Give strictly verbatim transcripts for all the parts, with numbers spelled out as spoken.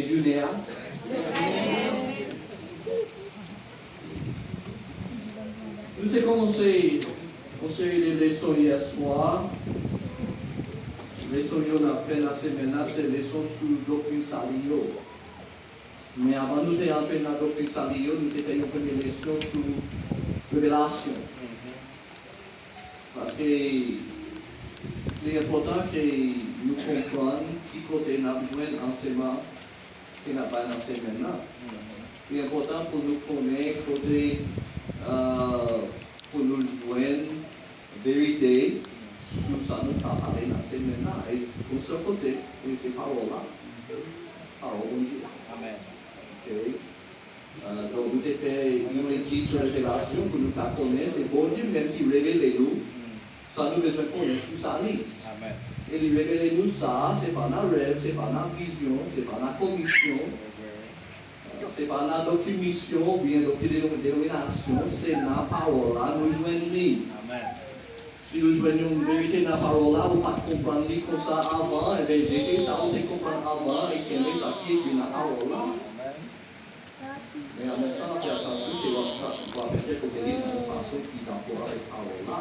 Jounen an. Nou te kòmanse yon seri de leson yè swa. Leson yo n ap fè nan semèn nan, se leson sou doktrin sali yo. Men avan nou te antre nan doktrin sali yo, nou te fè yon premye leson sou revelasyon. Paske li enpòtan ke nou konprann ki kote n ap jwenn ansèyman ke n ap bay nan semèn nan. Li enpòtan pou nou konnen kote, euh, pou nou jwenn verite sou sa nou ka pale nan semèn nan. E yon sèl kote, e se pawòl la. Pawòl Bondye. Amèn. Ok. Euh, donk, nou te fè yon etid sou revelasyon pou nou ka konnen se Bondye menm ki revele nou sa nou bezwen konnen sou sali. Amèn. E li revele nou sa, se pa nan rèv, se pa nan vizyon, se pa nan komisyon, se pa nan doktrin misyon oubyen doktrin denom-, denominasyon, se nan pawòl la nou jwenn li. Amèn. Si nou jwenn yon verite nan pawòl la, ou pa t konprann li konsa avan, enben, jete sa ou te konprann avan e kenbe sa ki ekri nan pawòl la. Amèn. Men an menm tan, fè atansyon ke w ap, w ap entèprete li nan yon fason ki dakò avèk pawòl la.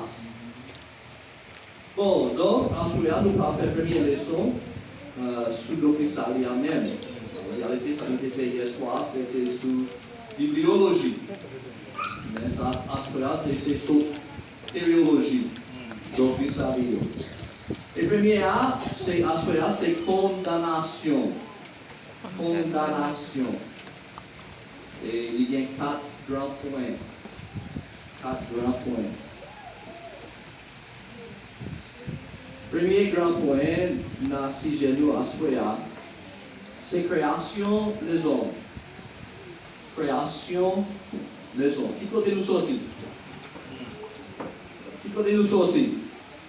Bon, donk, aswè a, nou pral fè premye leson, euh, sou doktrin sali a menm. An reyalite, sa nou te fè yè swa a, se te sou bibliyoloji. Men sa, aswè a, se, se sou teyoloji, doktrin sali yo. E premye a, se, aswè a, se kondanasyon. Kondanasyon. E li gen kat gran pwen. Kat gran pwen. Premye gran pwen nan sijè nou aswè a, se kreyasyon lezòm. Kreyasyon lezòm. Ki kote nou soti? Ki kote nou soti?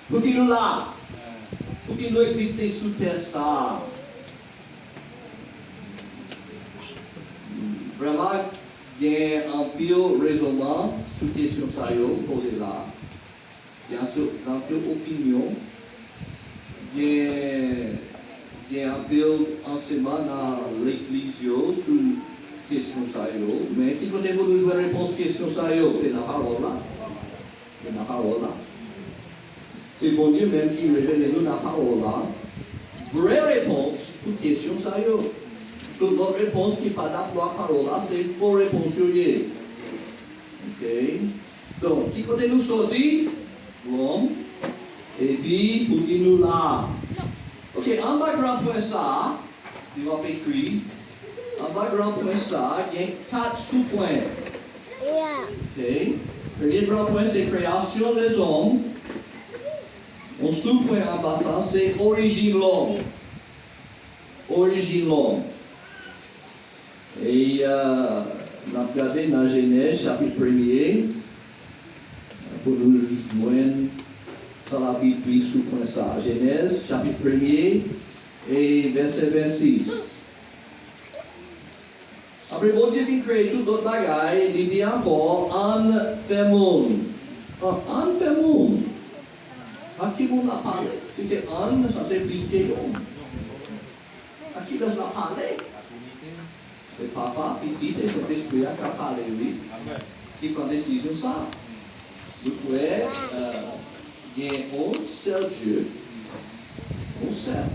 Pouki nou la? Pouki nou egziste sou tè sa a? Vrèman, gen anpil rezonman sou kesyon sa yo poze la. Gen anse-, gen anpil opinyon. Gen, gen anpil ansèyman nan legliz yo sou kesyon sa yo. Men ki kote pou nou jwenn repons kesyon sa yo? Se nan pawòl la. Se nan pawòl la. Se Bondye menm ki revele nou nan pawòl la vrè repons pou kesyon sa yo. Tout lòt repons ki pa dakò ak pawòl la, se fo repons yo ye. Ok? Donk, ki kote nou soti? Lòm. Epi, pouki nou la? Ok, anba gran pwen sa a, li w ap ekri, anba gran pwen sa a, gen kat soupwen. Ok? Premye gran pwen, se kreyasyon lezòm. Yon soupwen anba sa, se orijin lòm. Orijin lòm. E, euh, n ap gade nan Jenèz, chapit premye, pou nou jwenn sa Labib di sou pwen sa a. Jenèz, chapit premye, e vèsè vennsis. Apre Bondye fin kreye tout lòt bagay, li di ankò, "Ann fè moun." An, ann fè moun. Ak ki moun l ap pale? Si se ann, sa se plis ke yon. Ak kilès l ap pale? Se Papa, Pitit e Sentespri a k ap pale, wi. Ki pran desizyon sa a. Nou kwè, euh, gen yon sèl Dye, yon sèl.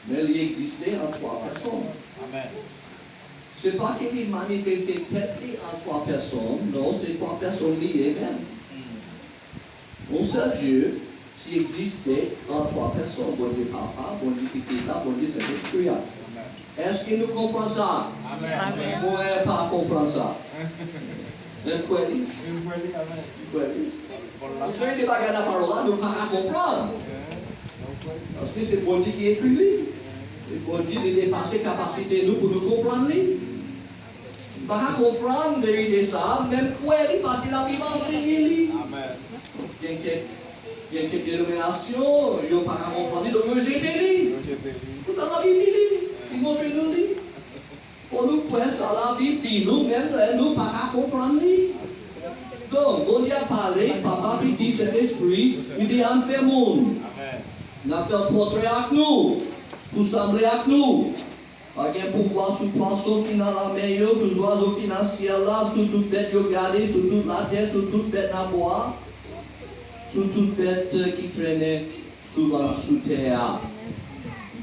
Men li egziste an twa pèsòn. Amèn. Se pa ke li manifeste tèt li an twa pèsòn, non, se twa pèsòn li ye menm. Yon sèl Dye ki egziste an twa pèsòn, Bondye Papa, Bondye Pitit la, Bondye Sentespri a. Amèn. Èske nou konprann sa? Amèn. Amèn. Mwen pa konprann sa. Men kwè li. Men kwè li, amèn. Kwè li. Yon seri de bagay nan pawòl la, nou pa ka konprann. Paske se Bondye ki ekri li. E Bondye, li depase kapasite nou pou nou konprann li. Nou pa ka konprann verite sa a, menm kwè li, paske Labib anseye li. Amèn. Gen kèk, gen kèk denominasyon, yo pa ka konprann li, donk yo jete li. Yo jete li. Poutan Labib di li, li montre nou li. Fò nou kwè sa Labib di nou, menm lè nou pa ka konprann li. Donk, Bondye ap pale, Papa, Pitit, Sentespri, li di, "Ann fè moun. N ap fè pòtrè ak nou, pou sanble ak nou." Pa gen pouvwa sou pwason ki nan lanmè yo, sou zwazo ki nan syèl la, sou tout bèt yo gade, sou tout latè, sou tout bèt nan bwa, sou tout bèt ki trennen sou, sou tè a.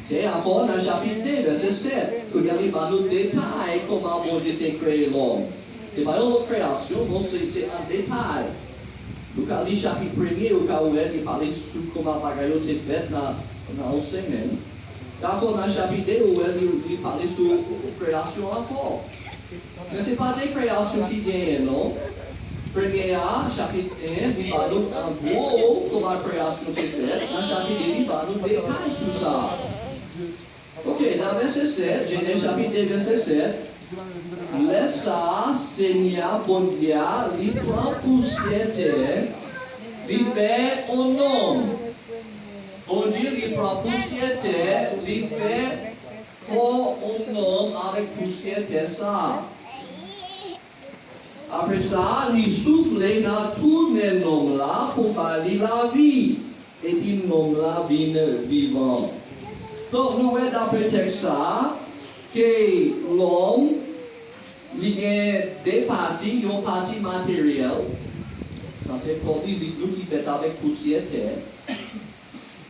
Ok, ankò nan chapit de, vèsè sèt, kounye a li ba nou detay kòman Bondye te kreye lòm. Se pa yon lòt kreyasyon, non, se, se an detay. Nou ka li chapit premye, ou ka wè li pale sou kòman bagay yo te fèt nan, nan yon semèn. Dakò, nan chapit de, ou wè li, li pale sou kreyasyon ankò. Men se pa de kreyasyon ki genyen, non. Premye a, chapit en, li ba nou an gwo kòman kreyasyon te fèt. Nan chapit de, li ba nou detay sou sa. Ok, nan vèsè sèt, Jenèz chapit de, vèsè sèt, lè sa a, Senyè Bondye a, li pran pousyè tè, li fè yon nonm. Bondye, li pran pousyè tè, li fè kò yon nonm avèk pousyè tè sa a. Apre sa, li soufle nan tou nen nonm la pou ba li lavi, epi nonm la vin vivan. Donk, nou wè dapre tèks sa a, ke lòm, li gen de pati, yon pati materyèl, sa se kò fizik nou ki fèt avèk pousyè tè,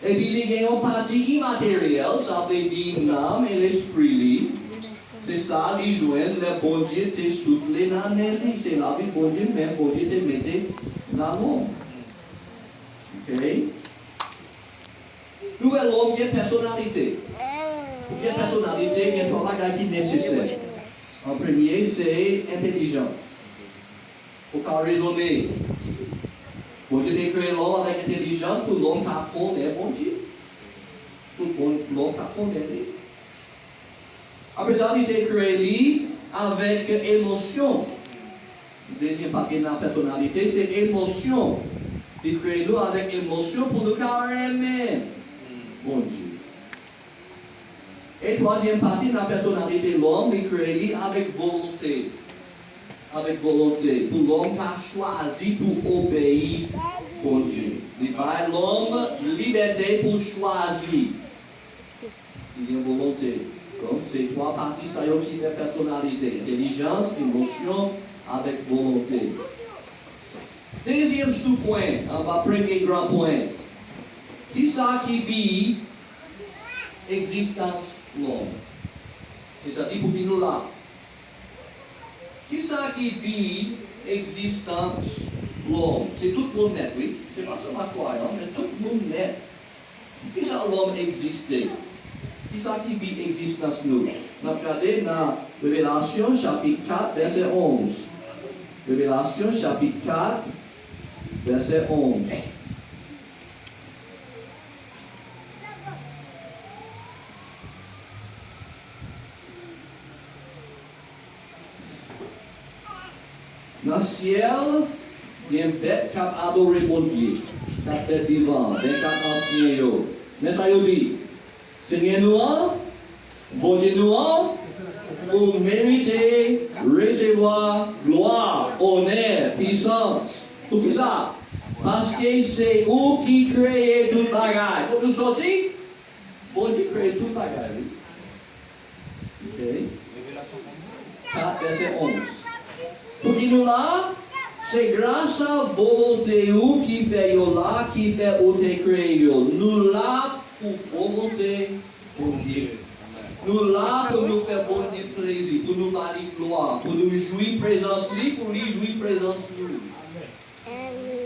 epi li gen yon pati imateryèl, sa vle di nanm e lespri li. Se sa li jwenn lè Bondye te soufle nan nen li. Se lavi Bondye menm, Bondye te mete nan lòm. Ok? Nou wè lòm gen pèsonalite. Pou gen pèsonalite, gen twa bagay ki nesesè. An premye, se entèlijans. Ou ka rezone. Bondye te kreye lòm avèk entèlijans pou lòm ka konnen Bondye. Pou bon, lòm ka konnen li. Apre sa, li te kreye li avèk emosyon. Dezyèm pati nan pèsonalite, se emosyon. Li kreye nou avèk emosyon pou nou ka renmen Bondye. E twazyèm pati nan pèsonalite lòm, li kreye li avèk volonte. Avèk volonte, pou lòm ka chwazi pou obeyi Bondye. Li bay lòm libète pou chwazi. Li gen volonte. Donk, se twa pati sa yo ki fè pèsonalite, entèlijans, emosyon, avèk volonte. Dezyèm soupwen, anba premye gran pwen. Kisa ki bi egzistans lòm? Sètadi pou ki nou la. Kisa ki bi egzistans lòm? Se tout moun nèt, wi. Se pa sèlman kwayan, men tout moun nèt. Poukisa lòm egziste? Kisa ki bi egzistans nou? N ap gade nan Revelasyon chapit kat, vèsè onz. Revelasyon chapit kat, vèsè onz. Nan syèl, gen bèt k ap adore Bondye, kat bèt vivan, vennkat ansyen yo. Men sa yo di, Senyè nou an, Bondye nou an, ou merite resevwa glwa, onè, pisans. Poukisa? Paske se ou ki kreye tout bagay. Kot nou soti? Bondye kreye tout bagay, wi. Ok. Kat, vèsè onz. Pou ki nou la? Se gras a volonte ou ki fè yo la, ki fè ou te kreye yo. Nou la pou volonte Bondye. Nou la pou nou fè Bondye plezi, pou nou ba li glwa, pou nou jwi prezans li, pou li jwi prezans nou.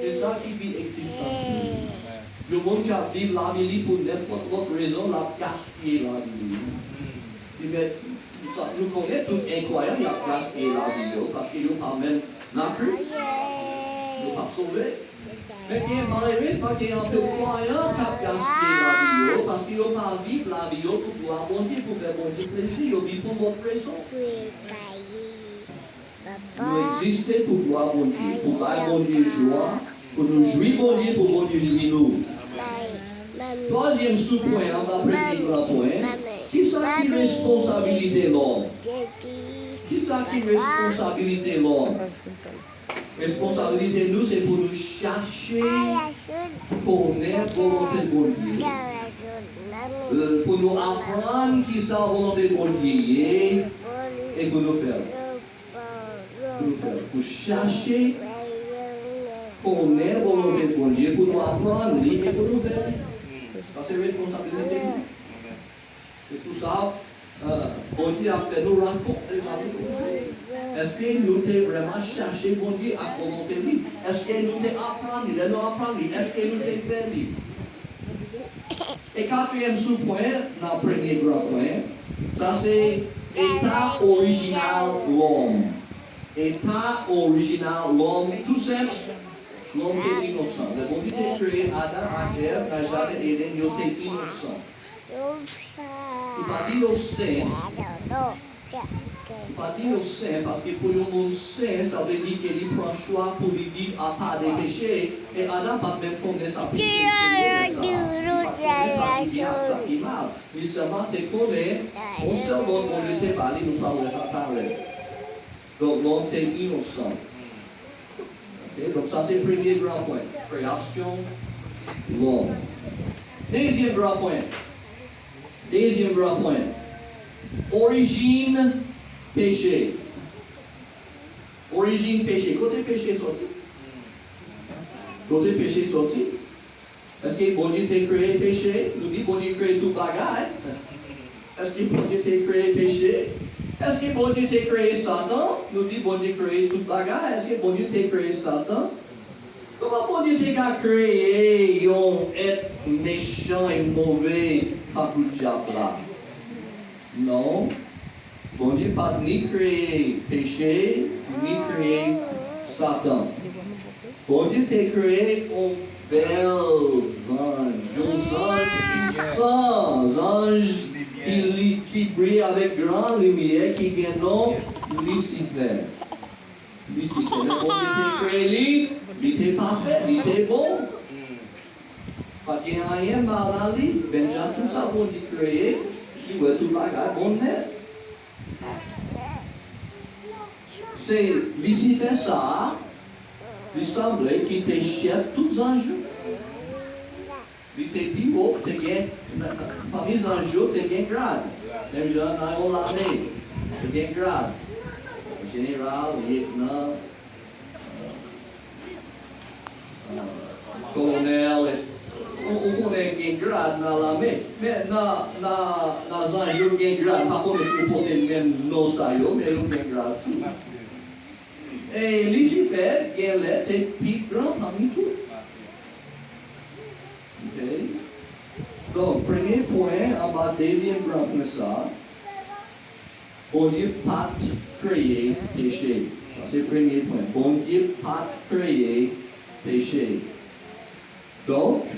Se sa ki bi egzistans nou. Yon moun k ap viv lavi li pou nenpòt lòt rezon, l ap gaspiye lavi li. Li mèt, nou konnen tout enkwayan, y ap gaspiye lavi yo, paske yo pa menm nan Kris. Yo pa sove. Men byen malerezman, gen anpil kwayan k ap gaspiye lavi yo, paske yo pa viv lavi yo pou glwa Bondye, pou fè Bondye plezi, yo viv pou lòt rezon. Nou egziste pou glwa Bondye, pou bay Bondye jwa, pou nou jwi Bondye, pou Bondye jwi nou. Twazyèm soupwen an, anba premye gran pwen, kisa ki responsabilite lòm? Kisa ki responsabilite lòm? Responsabilite nou, se pou nou chache konnen volonte Bondye. Pou nou aprann ki sa volonte Bondye ye e pou nou fè l. Pou nou fè l. Pou chache konnen volonte Bondye, pou nou aprann li e pou nou fè li. Sa se responsabilite nou. Se pou sa, Bondye ap fè nou rakonte ba li toujou. Èske nou te vrèman chache Bondye ak volonte li? Èske nou te aprann li? Lè nou aprann li, èske nou te fè li? E katriyèm soupwen nan premye gran pwen, sa se eta orijinal lòm. Eta orijinal lòm, tou senp, lòm te inosan. Lè Bondye te kreye Adan ak Èv nan jaden Edenn, yo te inosan. Li pa di yo sen. Li pa di yo sen, paske pou yon moun sen, sa vle di ke li pran chwa pou li viv apa de peche, e Adan pa t menm konnen sa peche te ye lè sa a. Li pa t konnen sa ki byen ak sa ki mal. Li sèlman te konnen yon sèl lòd Bondye te ba li, nou pral wè sa talè. Donk, lòm te inosan. Ok, donk, sa se premye gran pwen, kreyasyon lòm. Dezyèm gran pwen. Dezyèm gran pwen. Orijin peche. Orijin peche. Kote peche soti? Kote peche soti? Èske Bondye te kreye peche? Nou di Bondye kreye tout bagay. Èske Bondye te kreye peche? Èske Bondye te kreye Satan? Nou di Bondye kreye tout bagay. Èske Bondye te kreye Satan? Kòman Bondye te ka kreye yon èt mechan e move tankou dyab la? Non. Bondye pa t ni kreye peche, ni kreye Satan. Bondye te kreye yon bèl zanj, yon zanj pisan, zanj ki, li, ki briye avèk gran limyè, ki gen non Lisifè. Lisifè, lè Bondye te kreye li, li te pafè, li te bon. Pa t gen anyen mal nan li, menm jan tout sa Bondye kreye, li wè tout bagay bon nèt. Se Lisifè sa a, li sanble ki te chèf tout zanj yo. Li te pi wo, te gen, pami zanj yo, te gen grad. Menm jan nan yon lame, te gen grad. Jeneral, lyetnan, kolonèl, ou, ou konnen gen grad nan lame. Men nan, nan, nan zanj yo gen grad. M pa konnen si yo pote menm non sa yo, men yo gen grad tou. E Lisifè, genlè, te pi gran pami tout. Ok. Donk, premye pwen anba dezyèm gran pwen sa a, Bondye pa t kreye peche. Sa se premye pwen. Bondye pa t kreye peche. Donk,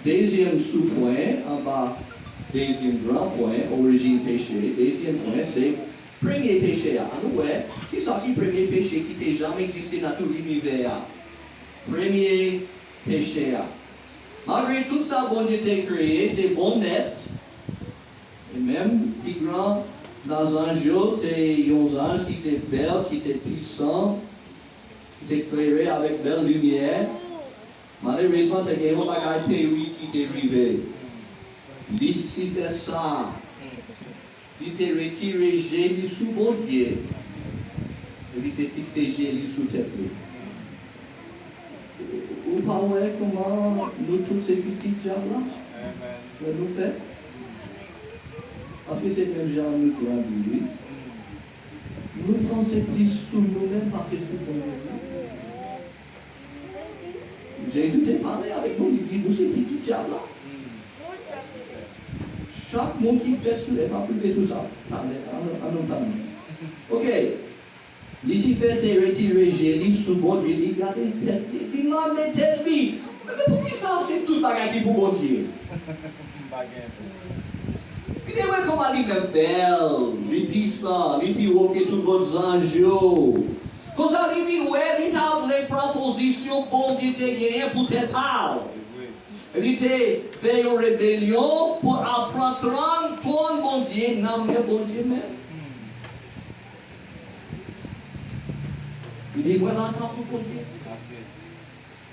dezyèm soupwen anba dezyèm gran pwen, orijin peche, dezyèm pwen, se premye peche a. Ann nou wè, kisa ki premye peche ki te janm egziste nan tout linivè a? Premye peche a. Malgre tout sa Bondye te kreye te bon nèt, e menm pi gran nan zanj yo te yon zanj ki te bèl, ki te pisan, ki te klere avèk bèl limyè, malerezman, te gen yon bagay teri ki te rive. Lisifè sa a, li te retire je li sou Bondye, e li te fikse je li sou tèt li. Ou pa wè kòman nou tout se pitit dyab la? Lè nou fèt? Paske se menm jan nou grandi, wi. Nou panse plis sou nou menm pase sou Bondye, wi. Jezi te pale avèk nou, li di nou se pitit dyab la. Chak moun ki fèt sou lè m ap rive sou sa. Talè, ann nou, ann nou tann. Ok. Lisifè te retire je li sou Bondye, li gade tèt li, li mande tèt li, men, men poukisa se tout bagay ki pou Bondye? Li te wè kòman li menm bèl, li pisan, li pi wo ke tout lòt zanj yo. Konsa li vin wè li ta vle pran pozisyon Bondye te genyen pou tèt pa l. Li te fè yon rebelyon pou l al pran twòn, twòn Bondye nan men Bondye menm. Li di, mwen pa tankou Bondye.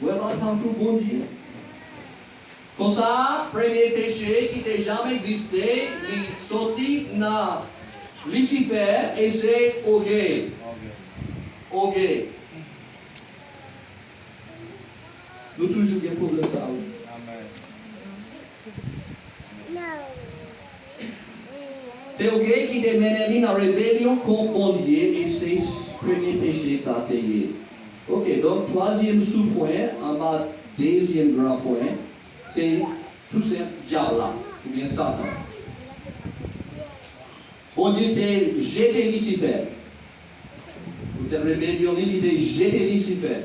Mwen pa tankou Bondye. Konsa, premye peche ki te janm egziste, li soti nan Lisifè, e se ògèy. Ògèy. Nou toujou gen pwoblèm sa a, wi. Amèn. Se ògèy ki te mennen li nan rebelyon kont Bondye, e se premye peche sa te ye. Oke, donk, twazyèm soupwen, anba dezyèm gran pwen, se tou senp dyab la, oubyen Satan. Bondye te jete Lisifè. Poutèt rebelyon li, li te jete Lisifè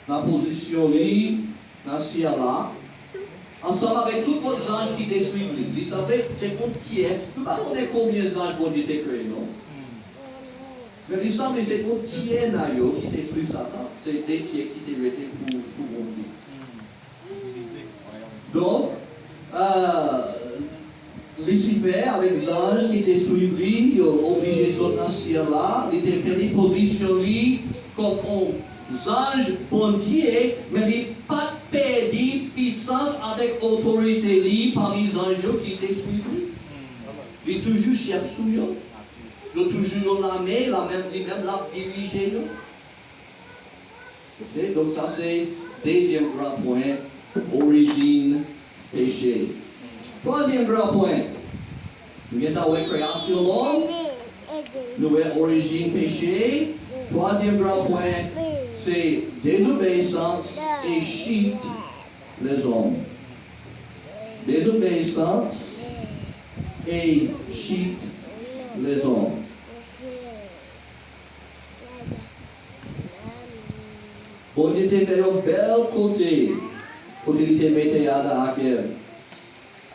nan pozisyon li nan syèl la, ansanm avèk tout lòt zanj ki te swiv li. Li sanble se yon tyè, nou pa konnen konbyen zanj Bondye te kreye, non. Men li sanble se yon tyè nan yo ki te swiv Satan. Se de tyè ki te rete pou, pou Bondye. Donk, euh, Lisifè avèk zanj ki te swiv li, yo oblije sot nan syèl la. Li te pèdi pozisyon li kòm yon zanj Bondye, men li pa t pèdi pisans avèk otorite li pami zanj yo ki te swiv li. Li toujou chèf sou yo. Yo toujou yon lame, lame li menm l ap dirije yo. Oke, donk sa se dezyèm gran pwen, orijin peche. Twazyèm gran pwen, nou gentan wè kreyasyon lòm, nou wè orijin peche. Twazyèm gran pwen, se dezobeyisans e chit lèzòm. Dezobeyisans e chit lèzòm. Bondye te fè yon bèl kote, kote li te mete Adan ak Èv.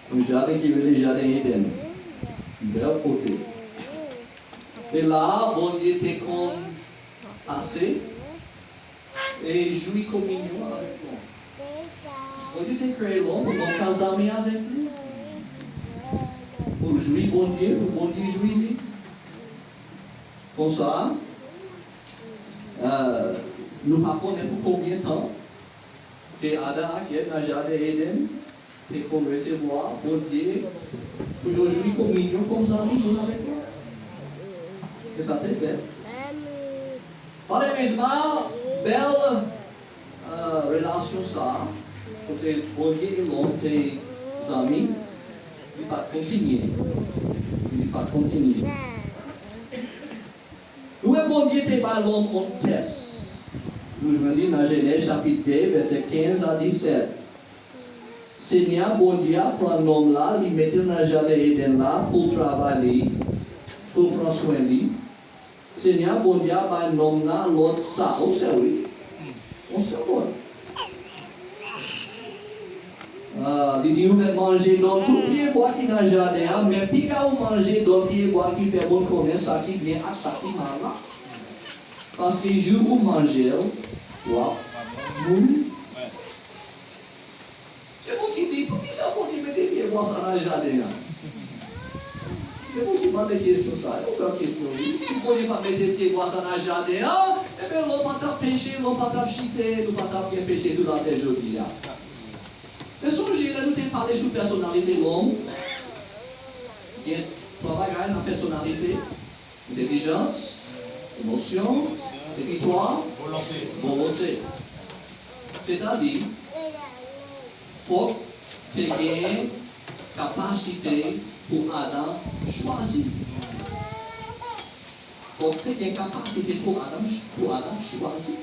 Yon jaden ki rele Jaden Edenn. Bèl kote. E la a, Bondye te konn pase e jwi kominyon avèk lòm. Bondye te kreye lòm pou lòm ka zanmi avèk li. Pou l jwi Bondye, pou Bondye jwi li. Konsa, euh, nou pa konnen pou konbyen tan ke Adan ak Èv nan jaden Edenn te konn resevwa Bondye pou yo jwi kominyon kòm zanmi youn avèk lòt. E sa te fèt. Malerezman, bèl, euh, relasyon sa a, kote Bondye e lòm te zanmi, li pa t kontinye. Li pa t kontinye. Nou wè Bondye te bay lòm yon tès. Nou jwenn li nan Jenèz chapit de, vèsè kenz a disèt. Senyè Bondye a pran nonm la, li mete l nan jaden Edenn la pou l travay li, pou l pran swen li. Senyè Bondye a bay nonm la lòd sa, obsève wi. Yon sèl lòd. Ah, li di, ou mèt manje nan tout pyebwa ki nan jaden an, men piga ou manje nan pyebwa ki fè moun konnen sa ki byen ak sa ki mal la. Paske jou ou manje l, w ap mouri. Gen moun ki di, poukisa Bondye mete pyebwa sa nan jaden an? Gen moun ki mande kesyon sa, e yon gran kesyon wi. Si Bondye pa t mete pyebwa sa nan jaden an, ebyen lòm pa t ap peche, lòm pa t ap chite, nou pa t ap gen peche sou latè jodi a. Men sonje, lè nou te pale sou pèsonalite lòm, gen twa bagay nan pèsonalite, entèlijans, emosyon, epi twa, volonte. Sètadi, fòk te gen kapasite pou Adan chwazi. Fòk te gen kapasite pou Adan, pou Adan chwazi.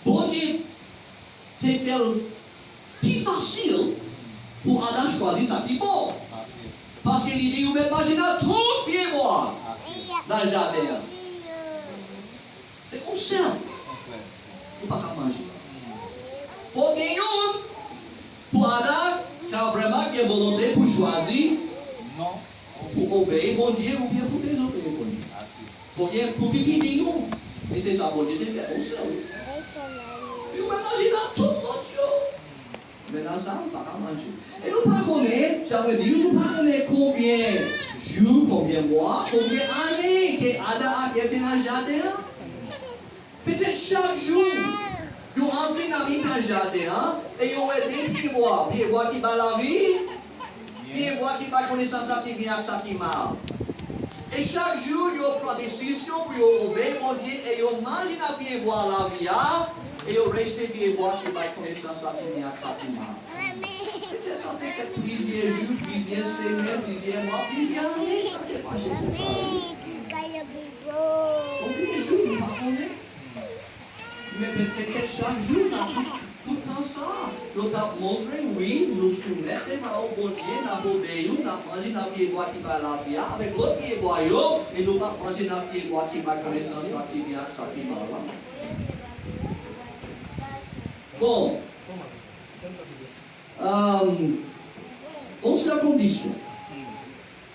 Bondye te fè l pi fasil pou Adan chwazi sa ki bon. Paske li di, ou mèt manje nan tout pyebwa nan jaden an. Se yon sèl. Ou pa ka manje. Fò gen youn pou Adan ka vrèman gen volonte pou chwazi, pou obeyi Bondye oubyen pou dezobeyi Bondye. Pou gen, pou pipi di yon. E se sa Bondye te fè, yon sèl. Epi ou mèt manje nan tout lòt yo. Men nan sa, ou pa ka manje. E nou pa konnen, jan mwen di, nou pa konnen konbyen jou, konbyen mwa, konbyen ane ke Adan ak Èv te nan jaden an. Petèt chak jou, Yo antre nan mitan jaden an, e yo wè de pyebwa, pyebwa ki bay lavi, pyebwa ki bay konesans sa ki byen ak sa ki mal. E chak jou, yo pran desizyon pou yo obeyi Bondye, e yo manje nan pyebwa lavi a, e yo rejte pyebwa ki bay konesans sa ki byen ak sa ki mal. Petèt sa te fè plizyè jou, plizyè semèn, plizyè mwa, plizyè ane, sa te mache konsa, wi. Konbyen jou, nou pa konnen. Men petèt chak jou, nan tout, tout tan sa, yo t ap montre, wi, nou soumèt tèt nou ba Bondye, n ap obeyi w, n ap manje nan pyebwa ki bay lavi a, avèk lòt pyebwa yo, e nou p ap manje nan pyebwa ki bay konesans sa ki byen ak sa ki mal la. Bon, Ahn, yon sèl kondisyon.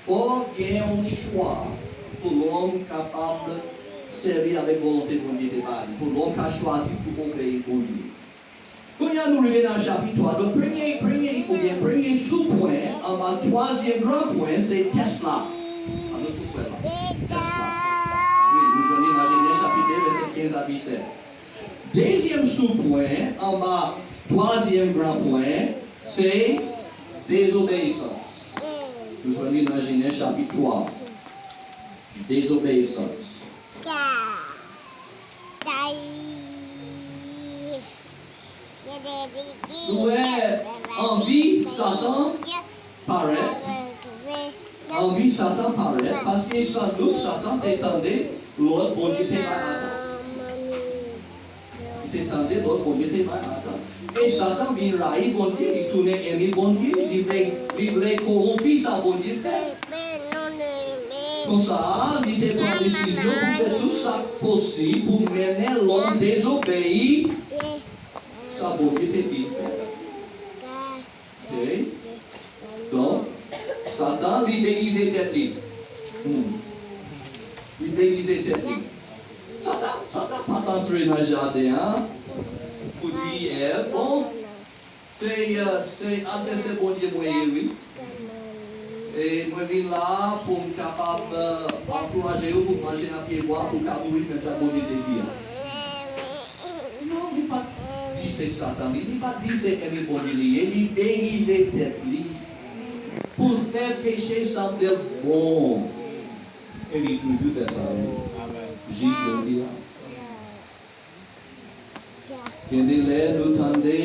Fò gen yon chwa pou lòm kapab sèvi avèk volonte Bondye te ba li, pou lòm ka chwazi pou obeyi Bondye. Kounye a nou rive nan chapit twa. Donk, premye, premye, oubyen premye soupwen, anba twazyèm gran pwen, se tès la. An nou tou kwè la. Tès la. Wi, nou jwenn li nan Jenèz chapit de, vèsè kenz a disèt. Dezyèm soupwen, anba twazyèm gran pwen, se dezobeyisans. Nou jwenn li nan Jenèz chapit twa. Dezobeyisans. Nou wè anvi Satan parèt. Anvi Satan parèt, paske sandout Satan te tande lòd Bondye te bay Adan. Li te tande lòd Bondye te bay Adan. E Satan vin rayi Bondye, li tounen ènmi Bondye, li vle, li vle kowonpi sa Bondye fè. Konsa, li te pran desizyon pou fè tout sa k posib pou mennen lòm dezobeyi sa Bondye te di l fè. Ok? Donk, Satan, li degize tèt li. Hmm. Li degize tèt li. Satan, Satan pa t antre nan jaden an pou di Èv, bon, se, se advèsè Bondye mwen ye, wi. E mwen vin la pou m kapab, eh, ankouraje w pou w manje nan pyebwa pou w ka mouri menm jan Bondye te di a. Non, li pa t di se Satan li, li pa t di se ènmi Bondye li ye, li degize tèt li pou l fè peche sanble l bon. E li toujou fè sa, wi. Jis jodi a. Gen de lè nou tande,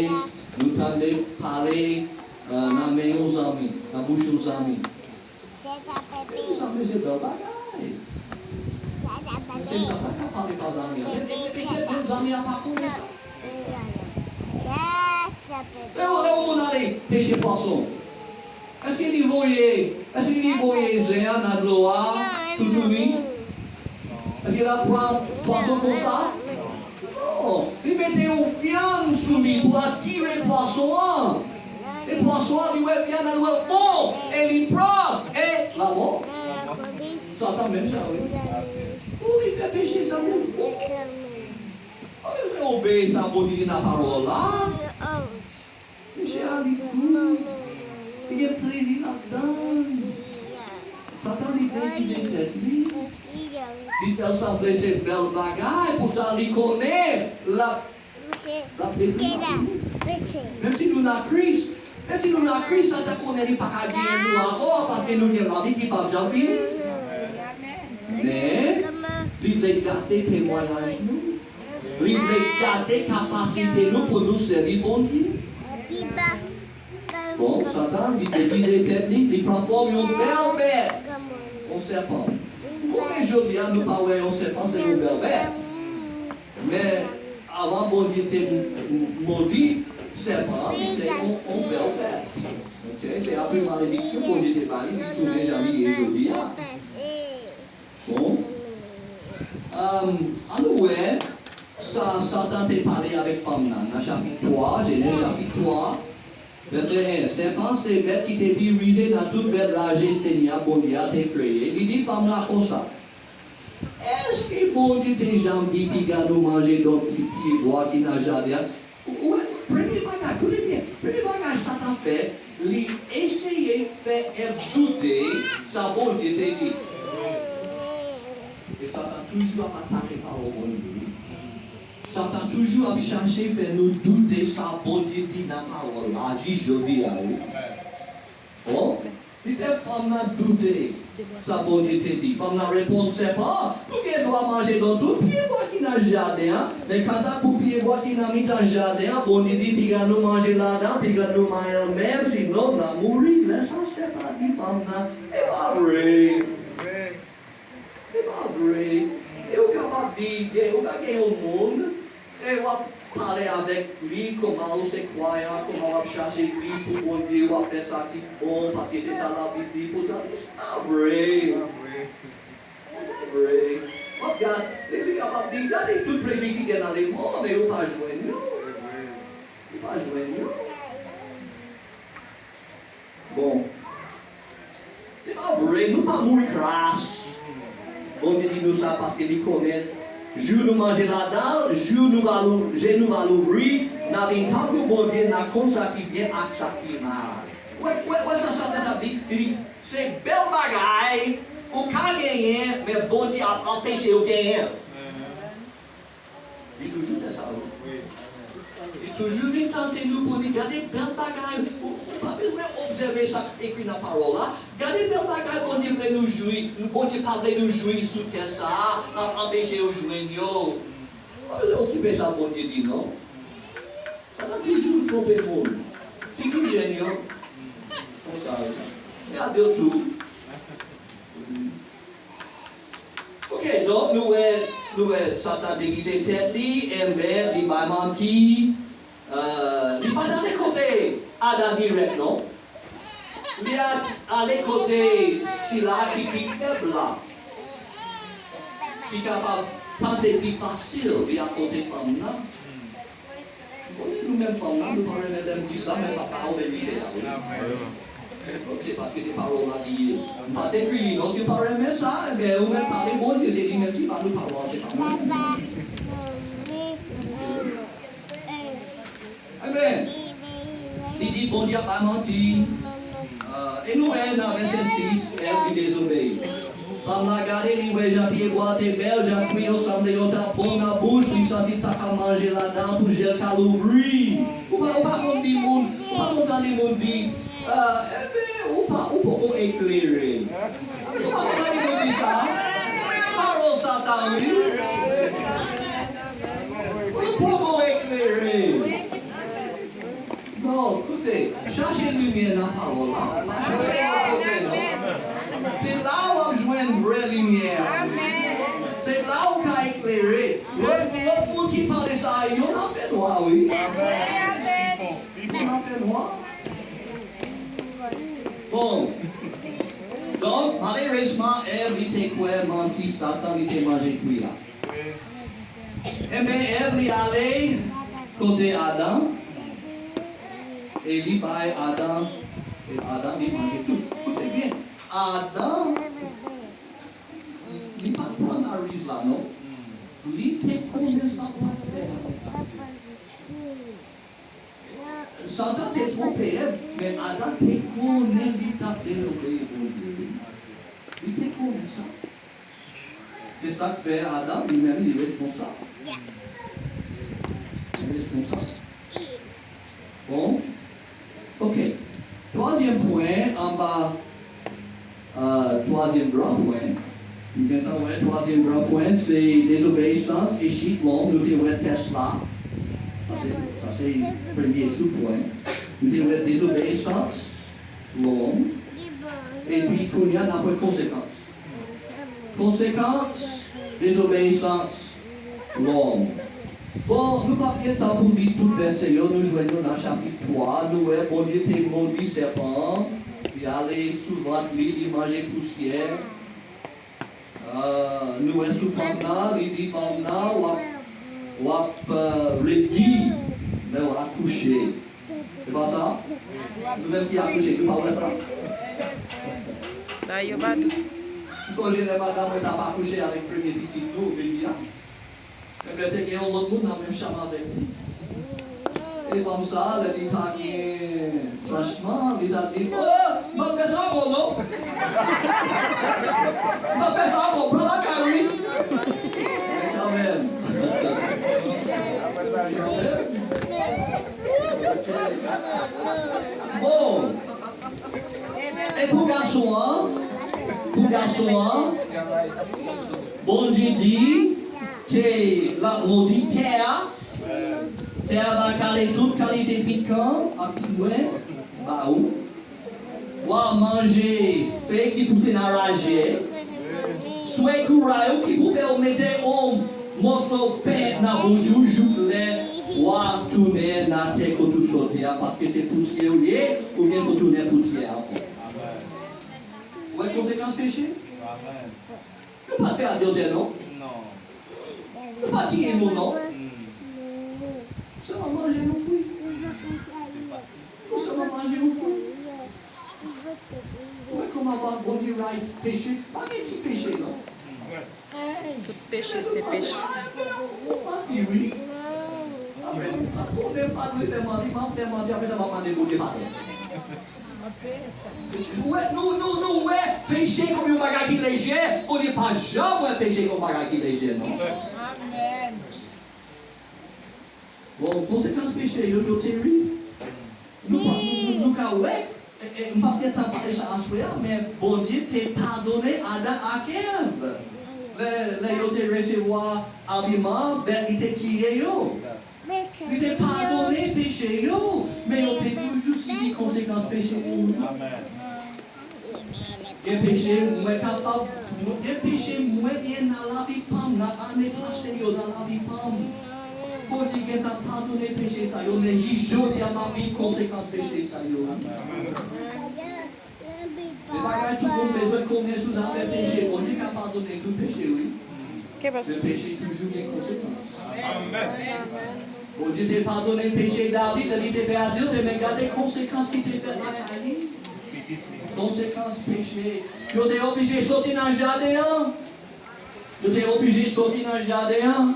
nou tande pale, eh, nan men yon zanmi, nan bouch yon zanmi. E pou zanmi se bèl bagay. Mesye sa pa ka pale pa zanmi an. Men, men, men, men, men zanmi an pa konnen sa. Lè, lè yon moun ale peche pwason, èske li voye, èske li voye zen an nan dlo a toutouni? Èske l ap pran pwason konsa? Non. Li mete yon vyann sou li pou atire pwason an. E pwason an, li wè vyann nan, li wè bon, e li pran, e l ap mò. Satan menm jan, wi. Pou li fè peche, sa menm. Obeyi sa Bondye di nan pawòl la. Peche a, li gou. Li gen plezi ladan l. Satan, li degize tèt li. Li fè l sanble se bèl bagay, poutan li konnen l ap, l ap detwi lavi nou. Menm si nou nan Kris, menm si nou nan Kris, Satan konnen li pa ka genyen nou ankò, paske nou gen lavi ki p ap janm fini. Men, li vle gate temwayaj nou. Li vle gade kapasite nou pou nou sèvi Bondye. Bon, Satan, li degize tèt li, li pran fòm yon bèl bèt, yon sèpan. Ou konnen jodi a, nou pa wè yon sèpan, se yon bèl bèt. Men, avan Bondye te m-, m-, modi sèpan an, li te yon, yon bèl bèt. Ok, se apre malediksyon Bondye te ba li, li tounen jan li ye jodi a. Bon. Ann nou wè sa Satan te pale avèk fanm nan, nan chapit twa, Jenèz chapit twa, vèsè en. Sèpan se bèt ki te pi rize nan tout bèt raje Senyè Bondye a te kreye. Li di fanm nan konsa, èske Bondye te janm di piga nou manje donk pyebwa ki nan jaden an? Ou, ou wè, premye bagay, koute byen, premye bagay Satan fè, li eseye fè Èv doute sa Bondye te di. E Satan toujou ap atake pawòl Bondye. Satan toujou ap chache fè nou doute sa Bondye di nan pawòl la, jis jodi a, wi. Bon, li fè fanm nan doute sa Bondye te di. Fanm nan reponn sèpan, nou gen dwa manje nan tout pyebwa ki nan jaden an, men kanta pou pyebwa ki nan mitan jaden an, Bondye di, piga nou manje ladan, piga nou manyen l menm, sinon n a mouri. Lè sa sèpan di fanm nan, e pa vre. Se pa vre. E ou kapab di, gen, ou ka gen yon moun, e w ap pale avèk li, kòman ou se kwayan, kòman w ap chache Bib pou Bondye, w ap fè sa ki bon, paske se sa Labib di, poutan se pa vre. Se pa vre. W ap gad, li, li kapab di, gade tout plezi ki gen nan lemonn, e ou pa jwenn yo. Ou pa jwenn yo. Bon. Se pa vre, nou pa mouri kras. Bondye di nou sa paske li konnen jou nou manje ladan l, jou nou va lou-, je nou va louvri, n a vin tankou Bondye, n a konn sa ki byen ak sa ki mal. Wè, wè, wè sa Satan t ap di? Li di, se bèl bagay ou ka genyen, men Bondye ap anpeche w genyen l. Li toujou fè sa, wi. Li toujou vin tante nou pou di, gade bèl bagay, ou, ou pa bezwen obsève sa k ekri nan pawòl la. Gade bèl bagay Bondye vle nou jwi, Bondye pa vle nou jwi sou tè sa a, l ap anpeche yo jwenn yo. Ou pa bezwen okipe sa Bondye di, non. Satan toujou twonpe moun. Sitou jèn yo. Konsa, wi. Gade yo tou. Ok, donk nou wè, nou wè Satan degize tèt li, enben li bay manti. Euh, li pa t ale kote Adan dirèk, non. Li a-, ale kote sila ki pi fèb la, ki kapab tante pi fasil, li a kote fanm nan. Bon, nou menm fanm nan, nou pa renmen lè m di sa, men papa ou menm li fè a, wi. Ok, paske se pawòl la li ye. M pa t ekri li non, si w pa renmen sa, enben, ou mèt pale Bondye, se li menm ki ba nou pawòl, se pa mwen. Enben, li di Bondye ap bay manti. Ah, e nou wè nan vèsè sis, Èv li dezobeyi. Fanm la gade, li wè jan pyebwa te bèl, jan fwi yo sanble yo t ap bon nan bouch, li santi l ta ka manje ladan pou je l ka louvri. Ou pa, ou pa konn di moun, ou pa konn tande moun di, ah, enben, ou pa, ou poko eklere. Ou pa konn tande moun di sa? Men pawòl Satan, wi. Ou poko eklere. Non, koute, chache limyè nan pawòl la, pa chache lòt kote non. Se la w ap jwenn vrè limyè a. Se la w ka eklere. Lòt, lòt moun ki pale sa a, yo nan fènwa, wi. Yo nan fènwa. Bon. Donk, malerezman, Èv, li te kwè manti Satan, li te manje fwi a. Enben, Èv, li ale kote Adan, e li bay Adan, e Adan, li manje tou. Koute byen, Adan, li pa t pran ariz la, non. Li te konnen sa l t ap fè a. Satan te twonpe Èv, men Adan te konnen li t ap dezobeyi Bondye. Li te konnen sa. Se sa k fè Adan, li menm, li responsab. Li responsab. Bon. Ok. Twazyèm pwen, anba, euh, twazyèm gran pwen. Nou gentan wè twazyèm gran pwen, se dezobeyisans e chit lòm. Nou te wè tès la. Sa se, sa se premye sou pwen. Nou te wè dezobeyisans lòm. Epi kounye a, n ap wè konsekans. Konsekans dezobeyisans lòm. Bon, nou p ap gen tan pou li tout vèsè yo, nou jwenn yo nan chapit twa, nou wè Bondye te modi sèpan an, li ale sou vant li, li manje pousyè. Ah, nou wè sou fanm nan, li di fanm nan, w ap, w ap, euh, redi, lè w akouche. Se pa sa? Nou menm ki akouche, nou pa wè sa? Bagay yo pa dous. M sonje lè madanm mwen t ap akouche avèk premye pitit nou, Meli a. Enben, te gen yon lòt moun nan menm chanm avèk li. E fanm sa, lè li pa gen franchman, li t ap di, "Oh, m p ap fè sa ankò non. M p ap fè sa ankò, pran lakay wi." Men kanmenm. an, Bondye di ke l ap modi tè a. Tè a va kale tout kalite pikan ak pibwen ba ou. W a manje fèy ki pouse nan rajè. Swe kouray ou ki pou fè w mete yon mòso pen nan bouch ou jouk lè w a tounen nan tè kote w soti a, paske se pousyè ou ye, ou gen pou tounen pousyè ankò. Ou wè konsekans peche? Yo pa t fè adiltè non. Yo pa t tiye moun non. Sèlman manje yon fwi. Yo sèlman manje yon fwi. Ou wè kòman Bondye rayi peche? Pa gen ti peche non. Tout peche se peche. Manti wi. Apre, Bondye pa dwe fè manti, m ap fè manti, apre sa m ap mande Bondye padon. Ou wè, nou, nou, nou wè peche kòm yon bagay ki lejè, Bondye pa janm wè peche kòm bagay ki lejè non. Bon, konsekans peche yo, yo teri. Nou, nou, nou ka wè, e, e, m p ap gentan pale sa aswè a, men Bondye te padone Adan ak Èv. Lè, lè yo te resevwa abiman, bèt li te tiye yo. Li te padone peche yo, men yo te toujou sibi konsekans peche yo. Gen peche mwen kapab, gen peche mwen gen nan lavi pa m, nan ane pase yo nan lavi pa m. Bondye gentan padone peche sa yo, men jis jodi a m ap viv konsekans peche sa yo. Se bagay tout moun bezwen konnen sou zafè peche. Bondye ka padone tout peche wi. Men peche toujou gen konsekans. Bondye te padone peche David lè li te fè adiltè, men gade konsekans ki te fèt lakay li. Konsekans peche. Yo te oblije soti nan jaden an. Yo te oblije soti nan jaden an.